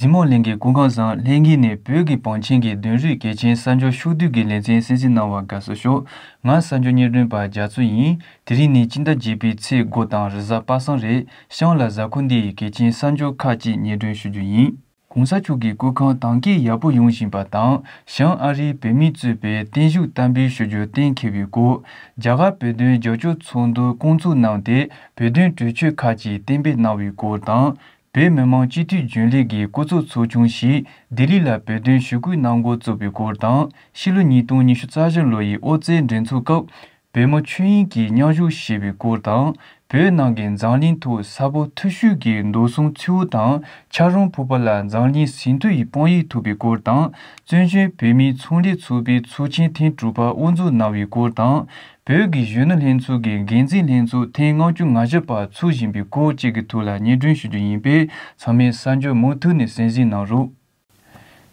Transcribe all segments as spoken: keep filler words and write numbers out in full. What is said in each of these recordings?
ཉི་མ་གླིང་གི་སྐུ་ཁམས་བཟང་། ལྷན་རྒྱས་ནས་བོད་ཀྱི་བང་ཆེན་གྱི་བདུན་རིགས་གལ་ཆེན་གསར་འབྱོར་ཕྱོགས་བསྡུས་ཀྱི་ལེ་ཚན་གསན་གཟིགས་གནང་བར་དགའ་བསུ་ཞུ། ང་གསར་འབྱོར་སྙན་སྒྲོན་པ་རྒྱ་མཚོ་ཡིན། དེ་རིང་ནི་སྤྱི་ཟླ་བརྒྱད་པའི་ཚེས་དགུ་དང་རེས་གཟའ་པ་སངས་རེད། གཤམ་ལ་གཟའ་འཁོར་འདི་ཡི་གལ་ཆེན་གསར་འབྱོར་ཁག་ཅིག་སྙན་སྒྲོན་ཞུ་རྒྱུ་ཡིན། གོང་ས་མཆོག་གི་སྐུ་ཁམས་དར་རྒྱས་ཡག་པོ་ཡོང་བཞིན་པ་དང་། བྱང་ཨ་རིའི་བོད་མིས་གཙོས་པའི་བརྟན་བཞུགས་གཏན་འབེབས་ཞུ་རྒྱུ་གཏན་འཁེལ་བའི་སྐོར། རྒྱ་གར་བོད་དོན་རྒྱབ་སྐྱོར་ཚོགས་འདུ་བསྐོང་ཚོགས་གནང་སྟེ། བོད་དོན་གྲོས་ཆོད་ཁག་ཅིག་གཏན་འབེབས་གནང་བའི་སྐོར་དང་། བོད་མི་མང་སྤྱི་འཐུས་རྒྱུན་ལས་ཀྱི་སྐུ་ཚབ་ཚོགས་ཆུང་ཞིག་ལྡི་ལི་ལ་བོད་དོན་ཞུ་སྐུལ་གནང་འགོ་བཙུགས་པའི་སྐོར་དང་། ཕྱི་ལོ་ཉིས་སྟོང་ཉི་ཤུ་རྩ་བཞི་ལོ་ཡི་ཨོ་རྩལ་འགྲན་ཚོགས་སྐབས། བོད་མི་ཆོས་དབྱིངས་ཀྱིས་མཉམ་ཞུགས་བྱས་པའི་སྐོར་དང་། བོད་ནང་གི་འཛམ་གླིང་ཐོག་ས་ཕོ་མཐོ་ཤོས་ཀྱི་མདོ་སྲུང་མཚེའུ་དང་ཆབ་རོམ་ཕུ་པ་ལ་འཛམ་གླིང་ཟིན་ཐོ་ཡི་དཔང་ཡིག་ཐོབ་པའི་སྐོར་དང་། བཙན་བྱོལ་བོད་མིའི་ཚོང་ལས་ཚོགས་པའི་ཚོགས་ཆེན་ཐེངས་དྲུག་པ་དབུ་འཛུགས་གནང་བའི་སྐོར་དང་། བོད་ཀྱི་གཞོན་ནུ་ལྷན་ཚོགས་ཀྱི་འགན་འཛིན་ལྷན་ཚོགས་ཐེངས་ལྔ་བཅུ་ང་བཞི་པ་ཚོགས་བཞིན་པའི་སྐོར་བཅས་ཀྱི་ཐོག་ལ་སྙན་སྒྲོན་ཞུ་རྒྱུ་ཡིན་པས། ཚང་མས་གསར་འགྱུར་མུ་མཐུད་ནས་གསན་གཟིགས་གནང་རོགས།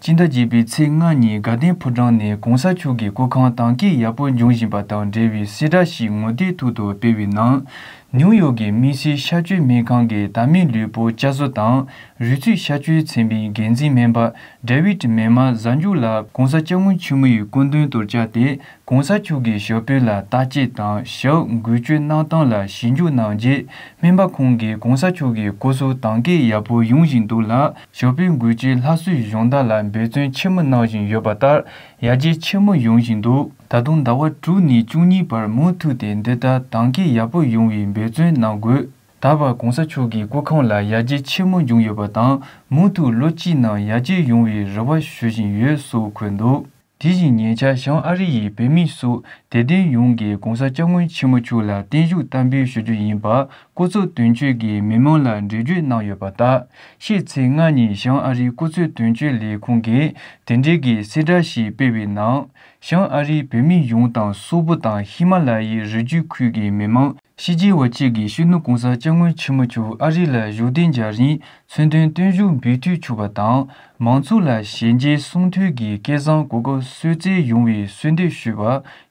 སྤྱི་ཟླ་བརྒྱད་པའི་ཚེས་ལྔ་ཉིན་དགའ་ལྡན་ཕོ་བྲང་ནས་གོང་ས་མཆོག་གི་སྐུ་ཁམས་དར་རྒྱས་ཡག་པོ་འབྱུང་བཞིན་པ་དང་འབྲེལ་བའི་གསལ་བསྒྲགས་ཤིག་ངོ་དེབ་ཐོག་ཏུ་སྤེལ་བའི་ནང་། ནིའུ་ཡོག་གི་དམིགས་བསལ་གཤགས་བཅོས་སྨན་ཁང་གི་དར་མའི་ལུས་པོ་བསྐྱར་གསོ་དང་རུས་ཚོད་གཤགས་བཅོས་ཚན་པའི་འགན་འཛིན་སྨན་པ་ཌེ་ཝིད་མེ་མ་གཟའ་མཇུག་ལ་གོང་ས་སྐྱབས་མགོན་ཆེན་པོ་ཡི་སྐུ་མདུན་དུ་བཅར་ཏེ། གོང་ས་མཆོག་གི་ཞབས་པུས་ལ་བརྟག་དཔྱད་དང་ཞབས་འགུལ་སྐྱོད་གནང་སྟངས་ལ་ཞིབ་འཇུག་གནང་རྗེས། སྨན་པ་ཁོང་གིས་གོང་ས་མཆོག་གི་སྐུ་གཟུགས་དྭངས་སྐྱིད་ཡག་པོ་ཡོང་བཞིན་འདུག་ལ། ཞབས་པུས་འགུལ་སྐྱོད་སླར་གསོའི་སྦྱོང་བརྡར་ལ་འབད་བརྩོན་ཆེན་མོ་གནང་བཞིན་ཡོད་པ་ལྟར། ཡར་རྒྱས་ཆེན་མོ་ཡོང་བཞིན་འདུག་ད་དུང་ཟླ་བ་དྲུག་ནས་བཅུ་གཉིས་བར་མུ་མཐུད་དེ་འདི་ལྟར་དྭངས་སྐྱིད་ཡག་པོ་ཡོང་བའི་འབད་བརྩོན་གནང་དགོས། ད་བར་གོང་ས་མཆོག་གི་སྐུ་ཁམས་ལ་ཡར་རྒྱས་ཆེན་མོ་བྱུང་ཡོད་པ་དང་། མུ་མཐུད་ལོ་གཅིག་ནང་ཡར་རྒྱས་ཡོང་བའི་རེ་བ་ཞུ་བཞིན་ཡོད་སོགས་འཁོད་འདུག་དེ་བཞིན་ཉེ་ཆར་བྱང་ཨ་རི་ཡི་བོད་མི་སོགས་དད་ལྡན་ཡོངས་ཀྱིས་གོང་ས་སྐྱབས་མགོན་ཆེན་པོ་མཆོག་ལ་བརྟན་བཞུགས་གཏན་འབེབས་ཞུ་རྒྱུ་ཡིན་པ་སྐུ་ཚབ་དོན་གཅོད་ཀྱིས་མི་མང་ལ་འགྲེལ་བརྗོད་གནང་ཡོད་པ་ལྟར། ཕྱི་ཚེས་ལྔ་ཉིན་བྱང་ཨ་རིའི་སྐུ་ཚབ་དོན་གཅོད་ལས་ཁུངས་ཀྱིས་དེ་འབྲེལ་གྱི་གསལ་བསྒྲགས་ཤིག་སྤེལ་བའི་ནང་། བྱང་ཨ་རིའི་བོད་མི་ཡོངས་དང་སོག་པོ་དང་ཧི་མ་ལ་ཡའི་རི་རྒྱུད་ཁུལ་གྱི་མི་མང་། ཕྱི་རྒྱལ་བ་བཅས་ཀྱིས་སྤྱི་ནོར་གོང་ས་སྐྱབས་མགོན་ཆེན་པོ་མཆོག་ཨ་རི་ལ་བཞུགས་གདན་འཇགས་རིང་མཚན་དོན་བརྟན་བཞུགས་འབུལ་ཐུབ་ཆོག་པ་དང་། མང་ཚོགས་ལ་ཞལ་མཇལ་གསུང་ཐོས་ཀྱི་སྐལ་བཟང་གོ་སྐབས་གསོལ་སྩལ་ཡོང་བའི་གསོལ་འདེབས་ཞུས་པ་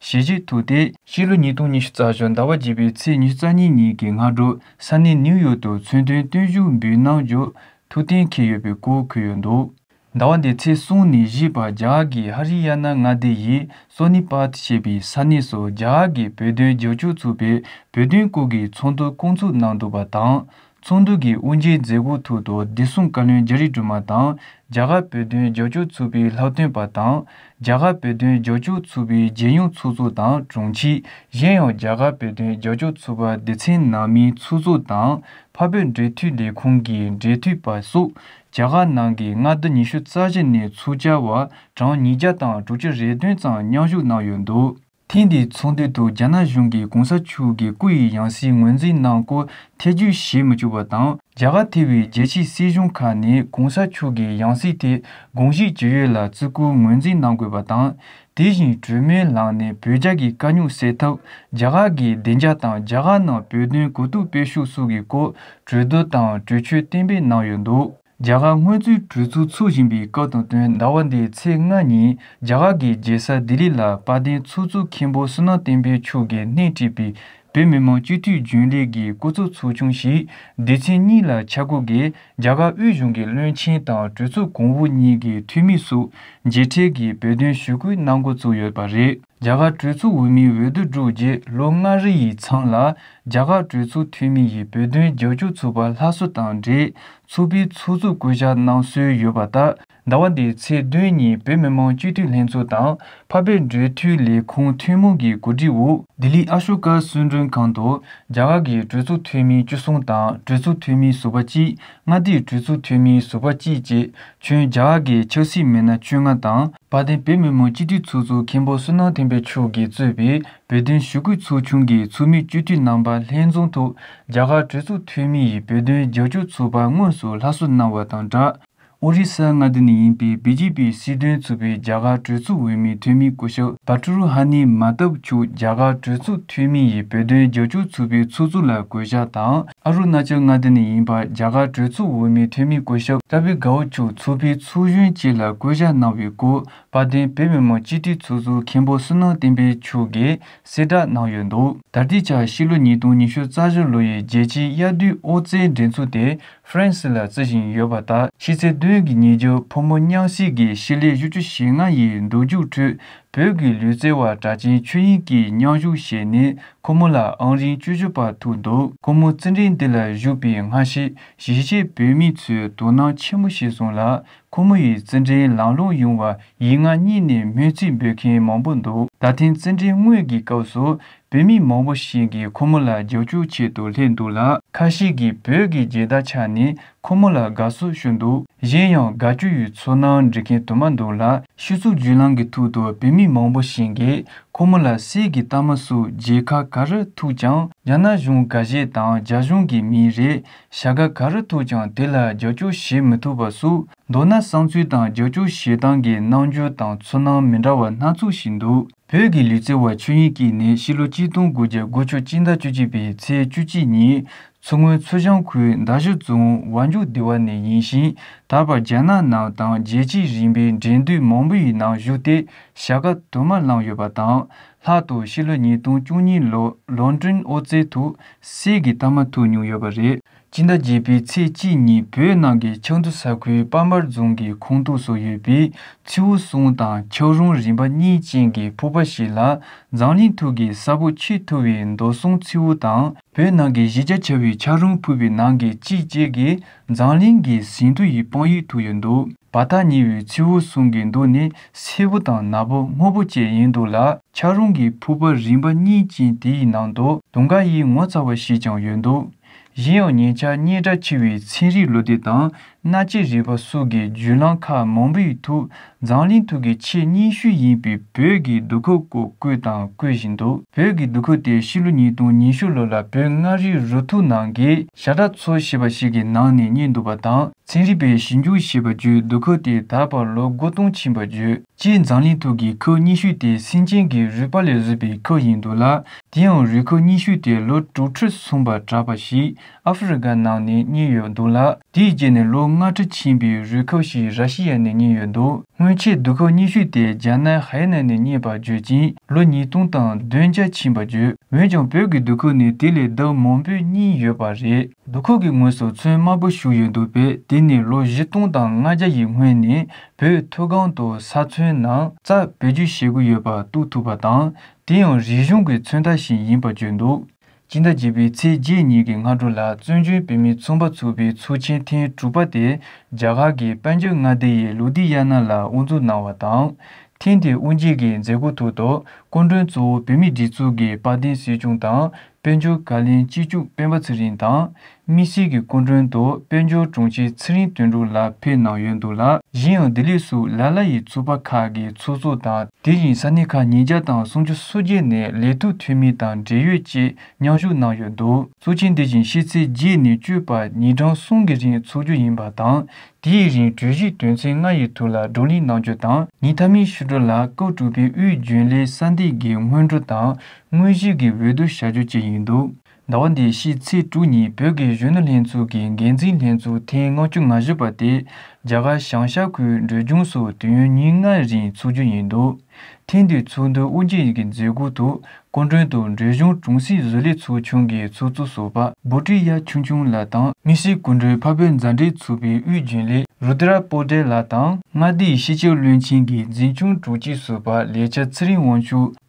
ཞལ་བཞེས་ཐུབ་སྟེ། ཕྱི་ལོ་ཉིས་སྟོང་ཉི་ཤུ་རྩ་བཞི་ཟླ་བ་བརྒྱད་པའི་ཚེས་ཉི་ཤུ་རྩ་གཉིས་ཉིན་གྱི་སྔ་དྲོ་ས་གནས་ནིའུ་ཡོག་ཏུ་མཚན་དོན་བརྟན་བཞུགས་འབུལ་གནང་རྒྱུ་ཐུགས་གཏན་འཁེལ་ཡོད་པའི་སྐོར་འཁོད་ཡོད་འདུག་ཟླ་བ་འདིའི་ཚེས་གསུམ་ནས་བཞི་བར་རྒྱ་གར་གྱི་ཧ་རི་ཡ་ན་མངའ་སྡེ་ཡི་སོ་ནི་པཱཐ་ཞེས་པའི་ས་གནས་སུ་རྒྱ་གར་གྱི་བོད་དོན་རྒྱབ་སྐྱོར་ཚོགས་པའི་བོད་དོན་སྐོར་གྱི་ཚོགས་འདུ་བསྐོང་ཚོགས་གནང་འདུག་པ་དང་། ཚོགས་འདུ་གི་དབུ་འབྱེད་མཛད་སྒོའི་ཐོག་ཏུ་བདེ་སྲུང་བཀའ་བློན་རྒྱ་རི་སྒྲོལ་མ་དང་རྒྱ་གར་བོད་དོན་རྒྱབ་སྐྱོར་ཚོགས་པའི་ལྷག་དོན་པ་དང་། རྒྱ་གར་བོད་དོན་རྒྱབ་སྐྱོར་ཚོགས་པའི་རྒྱལ་ཡོངས་ཚོགས་གཙོ་དང་དྲུང་ཆེ། གཞན་ཡང་རྒྱ་གར་བོད་དོན་རྒྱབ་སྐྱོར་ཚོགས་པ་སྡེ་ཚན་ནང་མིའི་ཚོགས་གཙོ་དང་། འཕགས་བོད་འབྲེལ་མཐུད་ལས་ཁུངས་ཀྱི་འབྲེལ་མཐུད་པ་སོགས་རྒྱ་གར་ནང་གི་མངའ་སྡེ་ཉི་ཤུ་རྩ་བཞི་ནས་ཚོགས་བཅར་བ་གྲངས་ཉིས་བརྒྱ་དང་དྲུག་ཅུ་རེ་བདུན་ཙམ་མཉམ་ཞུགས་གནང་ཡོད་འདུག་ཐེངས་འདིའི་ཚོགས་འདུའི་ཐོག་རྒྱ་ནག་གཞུང་གིས་གོང་ས་མཆོག་གི་སྐུ་ཡི་ཡང་སྲིད་ངོས་འཛིན་གནང་སྐོར་ཐེ་བྱུས་བྱེད་མི་ཆོག་པ་དང་། རྒྱ་གར་ཐེ་བའི་རྒྱལ་སྤྱིའི་སྲིད་གཞུང་ཁག་ནས་གོང་ས་མཆོག་གི་ཡང་སྲིད་ཐད་དགོངས་བཞེས་ཇི་ཡོད་ལ་བརྩི་བཀུར་ངོས་འཛིན་གནང་དགོས་པ་དང་། དེ་བཞིན་གྲོས་མོལ་ལམ་ནས་བོད་རྒྱ་གི་དཀའ་རྙོག་སེལ་ཐབས། རྒྱ་གར་གྱི་བདེ་འཇགས་དང་རྒྱ་གར་ནང་བོད་དོན་གོ་རྟོགས་སྤེལ་ཕྱོགས་སོགས་ཀྱི་སྐོར་གྲོས་བསྡུར་དང་གྲོས་ཆོད་གཏན་འབེབས་གནང་ཡོད་འདུག་རྒྱ་གར་སྔོན་རྩིས་གྲོས་ཚོགས་འཚོགས་བཞིན་པའི་སྐབས་དང་བསྟུན་ཟླ་བ་འདིའི་ཚེས་ལྔ་ཉིན་རྒྱ་གར་གྱི་རྒྱལ་ས་ལྡི་ལི་ལ་དཔལ་ལྡན་ཚོགས་གཙོ་མཁན་པོ་བསོད་ནམས་བསྟན་འཕེལ་མཆོག་གིས་སྣེ་ཁྲིད་པའི་བོད་མི་མང་སྤྱི་འཐུས་རྒྱུན་ལས་ཀྱི་སྐུ་ཚབ་ཚོགས་ཆུང་ཞིག་སྡེ་ཚན་གཉིས་ལ་ཆ་བགོས་ཀྱིས་རྒྱ་གར་དབུས་གཞུང་གི་བློན་ཆེན་དང་གྲོས་ཚོགས་གོང་འོག་གཉིས་ཀྱི་འཐུས་མི་སོགས་མཇལ་འཕྲད་ཀྱིས་བོད་དོན་ཞུ་སྐུལ་གནང་འགོ་བཙུགས་ཡོད་པ་རེད། རྒྱ་གར་གྲོས་ཚོགས་འོས་མིའི་འོས་བསྡུ་གྲུབ་རྗེས་ལོ་ལྔ་རེ་ཡི་མཚམས་ལ་རྒྱ་གར་གྲོས་ཚོགས་འཐུས་མི་ཡི་བོད་དོན་རྒྱབ་སྐྱོར་ཚོགས་པ་སླར་གསོ་དང་འབྲེལ་ཚོགས་པའི་ཚོགས་གཙོ་བསྐོ་གཞག་གནང་སྲོལ་ཡོད་པ་ལྟར། ཟླ་བ་འདིའི་ཚེས་བདུན་ཉིན་བོད་མི་མང་སྤྱི་འཐུས་ལྷན་ཚོགས་དང་འཕགས་བོད་འབྲེལ་མཐུད་ལས་ཁུངས་ཐུན་མོང་གི་གོ་སྒྲིག་འོག་ལྡི་ལི་ཨ་ཤོ་ཀ་གསོལ་མགྲོན་ཁང་དུ་རྒྱ་གར་གྱི་གྲོས་ཚོགས་འཐུས་མི་བཅུ་གསུམ་དང་གྲོས་ཚོགས་འཐུས་མི་ཟུར་པ་གཅིག་མངའ་སྡེའི་གྲོས་ཚོགས་འཐུས་མི་ཟུར་པ་གཅིག་བཅས་ཁྱོན་རྒྱ་གར་གྱི་ཆབ་སྲིད་མི་སྣ་བཅོ་ལྔ་དང་། དཔལ་ལྡན་བོད་མི་མང་སྤྱི་འཐུས་ཚོགས་གཙོ་མཁན་པོ་བསོད་ནམས་བསྟན་འཕེལ་མཆོག་གིས་གཙོས་པའི་བོད་དོན་ཞུ་སྐུལ་ཚོགས་ཆུང་གི་ཚོགས་མི་སྤྱི་འཐུས་རྣམ་པ་ལྷན་འཛོམས་ཐོག་རྒྱ་གར་གྲོས་ཚོགས་འཐུས་མི་ཡི་བོད་དོན་རྒྱབ་སྐྱོར་ཚོགས་པ་དངོས་སུ་སླར་གསོ་གནང་བ་དང་སྦྲགས། ཨོ་རི་ས་མངའ་སྡེ་ནས་ཡིན་པའི་བི་ཇེ་པི་སྲིད་དོན་ཚོགས་པའི་རྒྱ་གར་གྲོས་ཚོགས་འོས་མི་འཐུས་མི་སྐུ་ཞབས་བྷ་ཀྲུ་ཧ་ནི་མ་ཏབ་མཆོག་རྒྱ་གར་གྲོས་ཚོགས་འཐུས་མི་ཡི་བོད་དོན་རྒྱབ་སྐྱོར་ཚོགས་པའི་ཚོགས་གཙོ་ལ་བསྐོ་གཞག་དང་། ཨ་རུ་ན་ཅལ་མངའ་སྡེ་ནས་ཡིན་པ་རྒྱ་གར་གྲོས་ཚོགས་འོས་མི་འཐུས་མི་སྐུ་ཞབས་ཏ་བི་གའོ་མཆོག་ཚོགས་པའི་ཚོགས་གཞོན་བཅས་ལ་བསྐོ་གཞག་གནང་བའི་སྐོར། དཔལ་ལྡན་བོད་མི་མང་སྤྱི་འཐུས་ཚོགས་གཙོ་མཁན་པོ་བསོད་ནམས་བསྟན་འཕེལ་མཆོག་གིས་གསལ་བསྒྲགས་གནང་ཡོད་འདུག་ད་ལྟའི་ཆར་ཕྱི་ལོ་ཉིས་སྟོང་ཉི་ཤུ་རྩ་བཞི་ལོ་ཡི་རྒྱལ་སྤྱིའི་དབྱར་དུས་ཨོ་རྩལ་འགྲན་ཚོགས་དེ་ ཧྥ་རན་སི་ལ་བརྩི་བཞིན་ཡོད་པ་དང་། ཕྱི་ཚེས་བདུན་གྱི་ཉིན་རྒྱུན་ཕོ་མོ་མཉམ་བསྲེས་ཀྱི་ཕྱི་ལོ་བཞི་བཅུ་ཞེ་ལྔ་ཡི་མདོ་རྒྱུགས་ཁྲོད་བོད་ཀྱི་ལུས་རྩལ་བ་གྲགས་ཅན་ཆོས་དབྱིངས་ཀྱིས་མཉམ་ཞུགས་བྱས་ནས། ཁོ་མོ་ལ་ཨང་རིམ་བཅུ་བཞི་པ་ཐོབ་འདུག་ཁོ་མོ་རྩེད་འགྲན་འདི་ལ་ཞུགས་པའི་སྔ་ཕྱི་གཞིས་བྱེས་བོད་མི་ཚོས་དོ་སྣང་ཆེན་པོ་བྱས་སོང་ལ། ཁོ་མོ་ཡི་རྩེད་འགྲན་ལམ་ལྷོང་ཡོང་བར་ཡིད་ང་སྙིང་ནས་སྨོན་ཚིག་འབུལ་མཁན་མང་པོ་འདུག་ད་ཐེངས་རྩེད་འགྲན་དངོས་ཀྱི་སྐབས་སུ་བོད་མི་མང་པོ་ཞིག་གིས་ཁོ་མོ་ལ་རྒྱབ་སྐྱོར་ཆེད་དུ་སླེབས་འདུག་ལ། ཁ་ཤས་ཀྱིས་བོད་ཀྱི་རྒྱལ་དར་འཕྱར་ནས་ཁོ་མོ་ལ་དགའ་བསུ་ཞུ་འདུག་གཞན་ཡང་དགའ་སྐྱོ་ཡི་ཚོར་སྣང་འབྲི་མཁན་དུ་མ་འདུག་ལ། ཕྱི་ཚུལ་བརྒྱུད་ལམ་གྱི་ཐོག་ཏུ་བོད་མི་མང་པོ་ཞིག་གིས་ཁོ་མོ་ལ་གསེར་གྱི་རྟགས་མ་སོགས་མཇལ་ཁ་ག་རེ་ཐུག་ཀྱང་། རྒྱ་ནག་གཞུང་འགའ་ཤས་དང་རྒྱ་གཞུང་གི་མིང་རེད། བྱ་དགའ་ག་རེ་ཐོབ་ཀྱང་དེ་ལ་རྒྱབ་སྐྱོར་བྱེད་མི་ཐུབ་པ་སོགས། མདོར་ན་བསམ་ཚུལ་དང་རྒྱབ་སྐྱོར་བྱེད་སྟངས་ཀྱི་རྣམ་འགྱུར་དང་ཚོར་སྣང་མི་འདྲ་བ་སྣ་ཚོགས་ཤིག་འདུག་བོད་ཀྱི་ལུས་རྩལ་བ་ཆོས་དབྱིངས་སྐྱིད་ནི་ཕྱི་ལོ་གཅིག་སྟོང་དགུ་བརྒྱ་དགུ་བཅུ་སྤྱི་ཟླ་བཅུ་གཅིག་པའི་ཚེས་བཅུ་གཅིག་ཉིན་མཚོ་སྔོན་མཚོ་བྱང་ཁུལ་མདའ་བཞི་རྫོང་བ་འཇུག་སྡེ་བ་ནས་ཡིན་ཞིང་། ད་བར་རྒྱ་ནག་ནང་དང་རྒྱལ་སྤྱིའི་རིམ་པའི་འགྲན་བསྡུར་མང་པོ་ཡི་ནང་ཞུགས་ཏེ་བྱ་དགའ་དུ་མ་བླངས་ཡོད་པ་དང་། ལྷག་ཏུ་ཕྱི་ལོ་ཉིས་སྟོང་བཅུ་གཉིས་ལོ་ལོན་ཀྲོན་ཨོ་རྩེད་ཐོག་གསེར་གྱི་རྟགས་མ་ཐོབ་མྱོང་ཡོད་པ་རེད། སྤྱི་ཟླ་བརྒྱད་པའི་ཚེས་གཅིག་ཉིན་བོད་ནང་གི་ཆབ་མདོ་ས་ཁུལ་དཔལ་འབར་རྫོང་གི་ཁོངས་གཏོགས་སུ་ཡོད་པའི་མཚེའུ་གསུམ་དང་ཆབ་རོམ་རིམ་པ་གཉིས་ཅན་གྱི་ཕུག་པ་ཞིག་ལ་འཛམ་གླིང་ཐོག་གི་ས་བབ་ཆེས་མཐོ་བའི་མདོ་གསུམ་མཚེའུ་དང་། བོད་ནང་གི་གཞིས་ཆགས་ཆེ་བའི་ཆབ་རོམ་ཕུག་པའི་ནང་གི་གཅིག་བཅས་ཀྱིས་འཛམ་གླིང་གི་ཟིན་ཐོ་ཡི་དཔང་ཡིག་ཐོབ་ཡོད་འདུག་བར་ཐག་ཉེ་བའི་མཚེའུ་གསུམ་གྱི་མདོག་ནི་སེར་པོ་དང་ནག་པོ་སྔོ་པོ་བཅས་ཡིན་འདུག་ལ། ཆབ་རོམ་གྱི་ཕུག་པ་རིམ་པ་གཉིས་ཅན་དེའི་ནང་དུ་དུང་དཀར་ཡིག་ངོ་མཚར་བ་ཞིག་ཀྱང་ཡོད་འདུག་གཞན་ཡང་། ཉེ་ཆར་སྙན་གྲགས་ཆེ་བའི་ཚན་རིག་ལོ་དེབ་དང་གནའ་དཔྱད་རིག་པ་སོགས་ཀྱི་བརྒྱུད་ལམ་ཁག་མང་པོའི་ཐོག་འཛམ་གླིང་ཐོག་གི་ཆེས་རྙིང་ཤོས་ཡིན་པའི་བོད་ཀྱི་རྡོ་ཁབ་སྐོར་བཀོད་དང་བཀོད་བཞིན་འདུག་བོད་ཀྱི་རྡོ་ཁབ་དེ་ཕྱི་ལོ་ཉིས་སྟོང་ཉི་ཤུ་ལོ་ལ་བོད་མངའ་རིས་རུ་ཐོག་ནང་གི་ཞྭ་སྒྲ་ཚོ་ཞེས་པ་ཞིག་གི་ནང་ནས་རྙེད་འདུག་པ་དང་། ཚན་རིག་པས་ཞིབ་འཇུག་བྱས་པ་བརྒྱུད། རྡོ་ཁབ་དེ་ད་བར་ལོ་དགུ་སྟོང་ཕྱིན་པ་བརྗོད། སྤྱིར་འཛམ་གླིང་ཐོག་གི་ཁབ་རྙིང་ཤོས་དེ་སེམས་ཅན་གྱི་རུས་པ་ལས་བཟོས་པའི་ཁབ་ཡིན་འདུག་ལ། དེ་ཡང་རུས་ཁབ་རྙིང་ཤོས་དེ་ལོ་དྲུག་ཁྲི་སོན་པ་གྲགས་པ་ཞིག་ཨ་ཧྥེ་རི་ཁ་ནང་ནས་རྙེད་ཡོད་འདུག་ལ། དེའི་རྗེས་ནས་ལོ་ལྔ་ཁྲི་ཕྱིན་པའི་རུས་ཁབ་ཞིག་ར་ཤི་ཡ་ནས་རྙེད་ཡོད་འདུག་སྔོན་ཆད་རྡོ་ཁབ་རྙིང་ཤོས་དེ་རྒྱ་ནག་ཧའེ་ནན་ནས་རྙེད་པ་བརྗོད་ཅིང་། ལོ་ཉིས་སྟོང་དང་བདུན་བརྒྱ་ཕྱིན་པ་བརྗོད། འོན་ཀྱང་བོད་ཀྱི་རྡོ་ཁབ་ནི་དེ་ལས་ལྡབ་མང་པོས་རྙིང་ཡོད་པ་རེད། རྡོ་ཁབ་ཀྱི་ངོས་སུ་ཚོན་དམར་པོ་བྱུགས་ཡོད་འདུག་པས། དེ་ནི་ལོ་བཞི་སྟོང་དང་ལྔ་བརྒྱ་ཡི་སྔོན་ནས་བོད་མཐོ་སྒང་དུ་ས་མཚོན་ནང་རྩྭ་བེད་སྤྱོད་བྱེད་ཀྱི་ཡོད་པ་རྟོགས་ཐུབ་པ་དང་། དེ་ཡང་རིག་གཞུང་གི་མཚོན་རྟགས་ཤིག་ཡིན་པ་བརྗོད་འདུག་སྤྱི་ཟླ་བརྒྱད་པའི་ཚེས་བརྒྱད་ཉིན་གྱི་སྔ་དྲོ་ལ། བཙན་བྱོལ་བོད་མིའི་ཚོང་པ་ཚོགས་པའི་ཚོགས་ཆེན་ཐེངས་དྲུག་པ་དེ་རྒྱ་གར་གྱི་པན་ཇབ་མངའ་སྡེ་ཡི་ལུ་དྷི་ཡ་ན་ལ་དབུ་འཛུགས་གནང་བ་དང་། ཐེངས་འདིའི་དབུ་འབྱེད་ཀྱི་མཛད་སྒོ་ཐོག་ཏུ། སྐུ་མགྲོན་གཙོ་བོ་བོད་མིའི་སྒྲིག་འཛུགས་ཀྱི་དཔལ་ལྡན་སྲིད་སྐྱོང་དང་། དཔལ་འབྱོར་བཀའ་བློན་གཅིག་གྱུར་སྤེན་པ་ཚེ་རིང་དང་། དམིགས་བསལ་གྱི་སྐུ་མགྲོན་དུ་དཔལ་འབྱོར་དྲུང་ཆེ་ཚེ་རིང་དོན་གྲུབ་ལགས་ཕེབས་གནང་ཡོད་འདུག་ལ། གཞན་ཡང་། ལྡི་ལི་སོགས་ལ་ལ་ཡི་ཚོགས་པ་ཁག་གི་ཚོགས་གཙོ་དང་། དེ་བཞིན་ས་གནས་ཁག་ཉིས་བརྒྱ་དང་སུམ་ཅུ་སོ་བརྒྱད་ནས་ལས་ཐོག་འཐུས་མི་དང་འབྲེལ་ཡོད་བཅས་མཉམ་ཞུགས་གནང་ཡོད་འདུག་ཚོགས་ཆེན་འདི་བཞིན་ཕྱི་ཚེས་བརྒྱད་ནས་བཅུ་བར་ཉིན་གྲངས་གསུམ་གྱི་རིང་འཚོགས་རྒྱུ་ཡིན་པ་དང་། དེའི་རིང་གྲོས་གཞི་དོན་ཚན་ལྔ་ཡི་ཐོག་ལ་བགྲོ་གླེང་གནང་རྒྱུ་དང་། ཉིན་མཐའ་མའི་ཕྱི་དྲོ་ལ་སྐབས་དྲུག་པའི་དབུས་རྒྱུན་ལས་ས་འདེགས་ཀྱི་སྔོན་འགྲོ་དང་དངོས་གཞི་གི་འོས་བསྡུ་བྱ་རྒྱུ་བཅས་ཡིན་འདུག་ཟླ་བ་འདིའི་ཕྱི་ཚེས་དྲུག་ཉིན་བོད་ཀྱི་གཞོན་ནུ་ལྷན་ཚོགས་ཀྱི་འགན་འཛིན་ལྷན་ཚོགས་ཐེངས་ལྔ་བཅུ་ང་བཞི་པ་དེ་རྒྱ་གར་བྱང་ཤར་ཁུལ་འབྲས་ལྗོངས་སུ་དུས་ཡུན་ཉིན་ལྔའི་རིང་འཚོགས་རྒྱུ་ཡིན་འདུག་ཐེངས་འདིའི་ཚོགས་འདུ་དབུ་འབྱེད་ཀྱི་མཛད་སྒོ་ཐོག་སྐུ་མགྲོན་དུ་འབྲས་ལྗོངས་གྲོང་གསེབ་བཟོ་ལས་ཚོགས་ཆུང་གི་ཚོགས་གཙོ་ཟུར་པ་བྷུ་ཀྲི་ཡ་ཆུང་ཆུང་ལགས་དང་། དམིགས་བསལ་སྐུ་མགྲོན་འཕགས་བོད་མཛའ་འབྲེལ་ཚོགས་པའི་དབུས་རྒྱུན་ལས་རུ་དྲ་པོ་ཏྲེ་ལགས་དང་། མངའ་སྡེའི་ཤེས་བྱ་བློན་ཆེན་གྱི་འཛིན་སྐྱོང་དྲུང་ཆེ་ཟུར་པ་ལས་བྱ་ཚེ་རིང་དབང་ཕྱུག་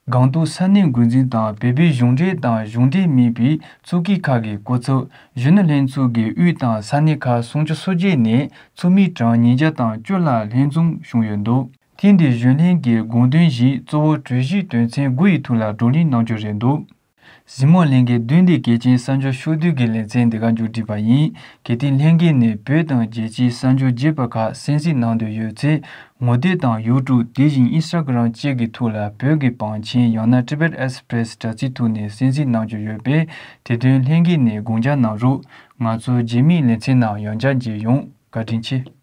སྒང་ཏོག་ས་གནས་འགོ་འཛིན་དང་བོད་པའི་གཞུང་འབྲེལ་དང་གཞུང་འབྲེལ་མིན་པའི་ཚོགས་སྐྱིད་ཁག་གི་སྐུ་ཚབ། གཞོན་ནུ་ལྷན་ཚོགས་ཀྱི་དབུས་དང་ས་གནས་ཁག་སུམ་ཅུ་སོ་བརྒྱད་ནས་ཚོགས་མི་གྲངས་ཉིས་བརྒྱ་དང་བཅུ་ལྷག་ལྷན་འཛོམས་བྱུང་ཡོད་འདུག་ཐེངས་འདིའི་གཞོན་ལྷན་གྱི་དགོངས་དོན་བཞིན་གཙོ་བོ་གྲོས་གཞིའི་དོན་ཚན་དགུ་ཡི་ཐོག་ལ་བགྲོ་གླེང་གནང་རྒྱུ་རེད་འདུག་གཟིགས་མོ་ལྷན་རྒྱས། བདུན་འདི་གལ་ཆེན་གསར་འགྱུར་ཕྱོགས་བསྡུས་ཀྱི་ལེ་ཚན་འདི་ག་མཇུག་བསྒྲིལ་བ་ཡིན། གལ་ཏེ་ལྷན་རྒྱས་ནས་བོད་དང་རྒྱལ་སྤྱིའི་གསར་འགྱུར་རྒྱས་པ་ཁག་གསན་གཟིགས་གནང་འདོད་ཡོད་ཚེ། ངོ་དེབ་དང་ཡུ་ཊུབ། དེ་བཞིན་ཨིན་སི་ཊ་གྷི་རམ་བཅས་ཀྱི་ཐོག་ལ་བོད་ཀྱི་བང་ཆེན་ཡང་ན་Tibet Express དྲ་ཚིགས་ཐོག་ནས་གསན་གཟིགས་གནང་རྒྱུ་ཡོད་པས། དེ་དོན་ལྷན་རྒྱས་ནས་དགོངས་འཇགས་གནང་རོགས། ང་ཚོ་རྗེས་མའི་ལེ་ཚན་ནང་ཡང་བསྐྱར་མཇལ་ཡོང་། བཀའ་དྲིན་ཆེ།